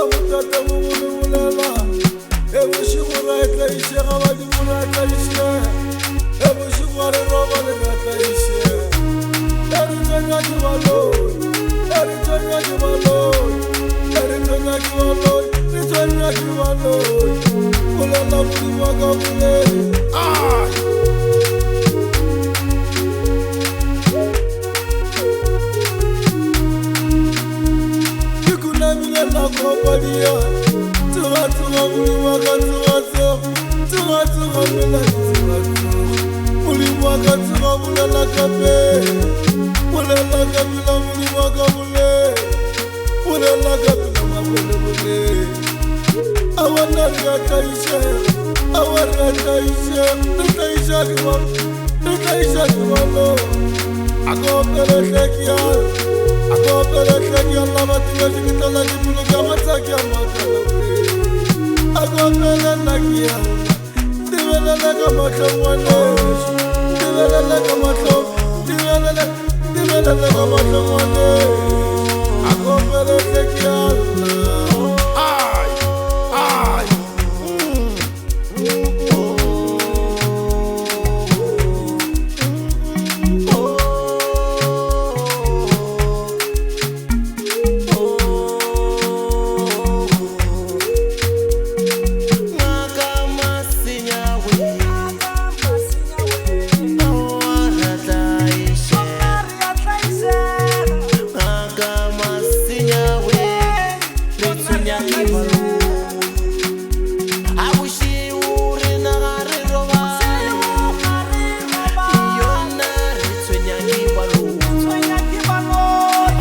Bolela botatemogolo bolela. E bošego ra tlaišega badimo ra tlaišega. E bošego ga re robale ra tlaišega. E re tshwenya ke baloi. E re tshwenya ke baloi. E re tshwenya ke baloi. Re tshwenya ke baloi. Bolela Modimo wa ka bolela. Ai! Ke khunamile la kopadia. Tsoga tsoga Modimo wa ka tsoga tsoga. Tsoga tsoga meladi tsoga tsoga. Modimo wa ka tsoga bolela ka pele. Bolela ka pela Modimo wa ka bolela. Bolela ka pela mabole bolela. Aowa nna re a tlaišega. Aowa re a tlaišega. Re tlaiša ke ba re tlaiša ke baloi. A ko opele hle ke a lla. A ko opele hle ke a lla batho bešo ke tlala ke pelo ke a matha ke a makala bolela. A ko opele nna ke a lla. Ntebelele ka mahlo ngwanešu. Ntebelele ka mahlo. Ntebelele ntebelele ka mahlo ngwanešu. A ko opele hle ke a lla. Ai! Ai! Ngaka Masenyawe, aowa re a tlaišega. Ngaka Masenyawe, re tshwenya ke baloi. A bošego rena ga re robale, yona re tshwenya ke baloi.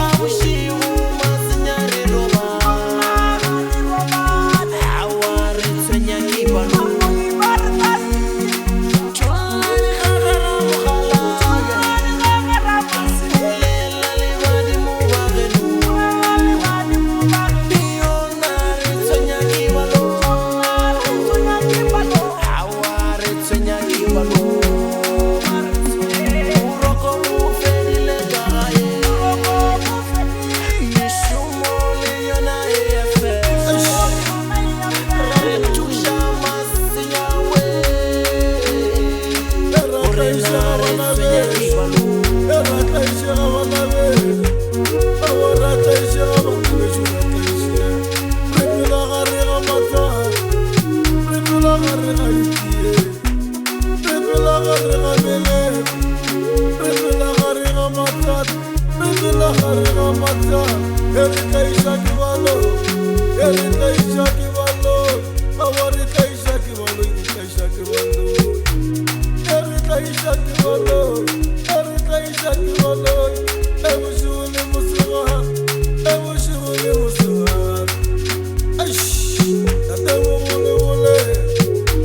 A bošego Masenya re robale, aowa re tshwenya ke baloi. Tšholla legagara mokgalabje, bolela le badimo ba geno. Yona re tshwenya ke baloi. Aowa re tshwenya ke baloi. Boroko bo fedile ka gae, mešomo le yona e a fela. Re thuša Masenyawe, E ra gore na tlaišega re bana tshwenya ke bešo. baloi. E ra tlaišega bana bešo. Aowa ra tlaišega bana bešo ra tlaišega. Re phela gare ga mathata. Re phela gare ga ditsietsi. Re phela gare ga meleko. Re phela gare ga mathata. Re phela gare ga mathata. E re tlaiša ke baloi. E re tlaiša ke baloi. Aowa re tlaiša ke baloi. Re tlaiša ke baloi. E re tlaiša ke baloi. E re tlaiša ke baloi. E bošego le mosegare. E bošego le mosegare. Eish! Tatemogolo bolela.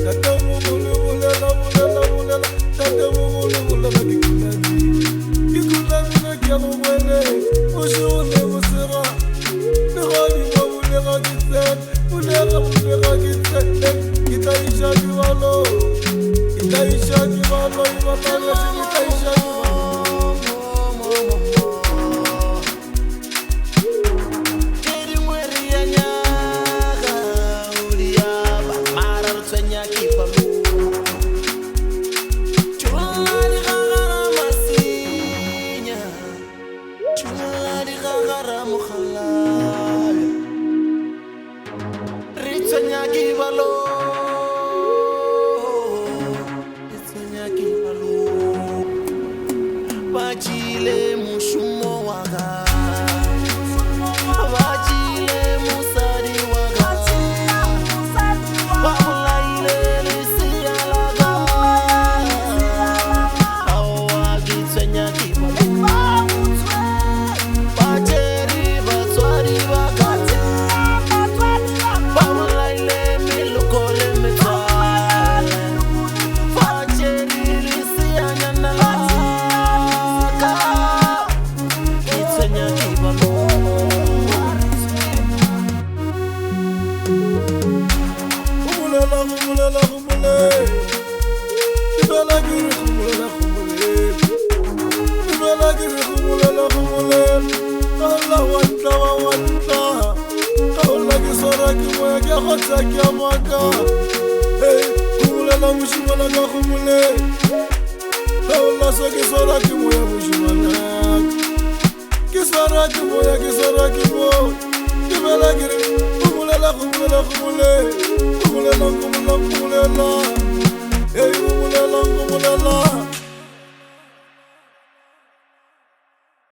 Tatemogolo bolela, bolela, bolela. Tatemogolo bolela ke khunamile. Ke khunamile ke a go boeletša. Bošego le mosegare. Legodimo bulega ke tsene. kgotsa ke a maka. Hey, gomolela mošimana ka gomole. Ge o laswa ke swara ke moya mošimanaka. Ke swara ke moya, ke swara ke moya. Ke bela ke re, gomolela, gomolela, gomole. Gomolela, gomolela, gomolela. Hey, gomolela, gomolela.